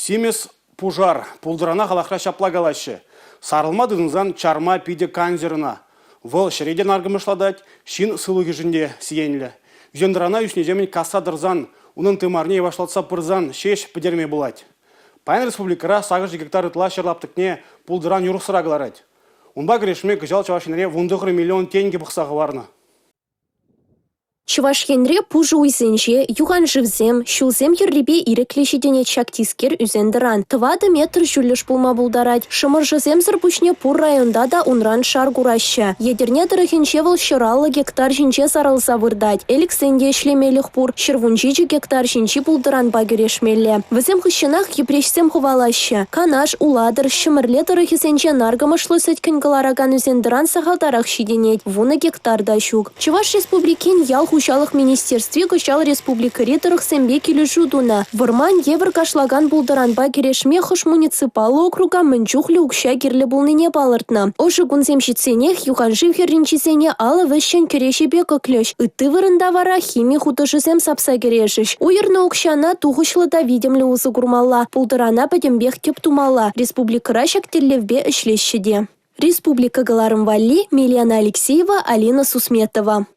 Симӗс пушар пултӑрана халӑхра ҫапла калаҫҫӗ. Сарӑлма тытӑнсан чарма питӗ кансӗр ӑна. Вӑл ҫӗре те наркӑмӑшлатать, ҫын сывлӑхӗшӗн те сиенлӗ. Ӳсен-тӑрана ӳснӗҫемӗн касса тӑрсан, унӑн тымарне йӑвашлатса пырсан ҫеҫ пӗтерме пулать. Паян республикӑра 800 гектар ытла ҫӗр лаптӑкне пултӑран юрӑхсӑра кӑларать. Унпа кӗрешме кӑҫал Чӑваш Енре 19 миллион тенкӗ пӑхса хӑварнӑ. Чӑваш Енре пушӑ уйсенче, юхан шывсем, ҫулсем хӗррипе ирӗклӗ ҫитӗнет ҫак тискер ӳсен-тӑран. 4 метр ҫӳллӗш пулма пултарать. Шӑмӑршӑсемсӗр пуҫне пур районта та унран шар кураҫҫӗ. Етӗрне тӑрӑхӗнче вӑл 150 гектар ҫинче сарӑлса выртать. Элӗксен те ӗҫлемелӗх пур, 117 гектар ҫинчи пултӑранпа кӗрешмелле. Вӗсем хыҫҫӑнах йӗпреҫсем хӑвалаҫҫӗ. Канаш, Улатӑр, Ҫӗмӗрле тӑрӑхӗсенче наркӑмӑшлӑ сӗткен кӑларакан ӳсен-тӑран сахалтарах ҫитӗнет, 10 гектар та ҫук. Чӑваш Республикин ял хуҫалӑх министерстви кӑҫал республикӑри тӑрӑхсемпе килӗшӳ тунӑ. Вӑрман евӗр кашлакан пултӑранпа кӗрешме хӑш муниципаллӑ округа мӗн чухлӗ укҫа кирлӗ пулнине палӑртнӑ. Ӑшӑ кунсем ҫитсенех юхан шыв хӗрринчисене алӑ вӗҫҫӗн кӗреҫепе кӑклӗҫ, ытти вырӑнта вара хими хутӑшӗсем сапса кӗрешӗҫ. Уйӑрнӑ укҫана тухӑҫлӑ та витӗмлӗ усӑ курмалла, пултӑрана пӗтӗмпех тӗп тумалла. Республикӑра ҫак тӗллевпе ӗҫлеҫҫӗ те. Республика кӑларӑм валли Милена Алексеева, Алина Сусметова.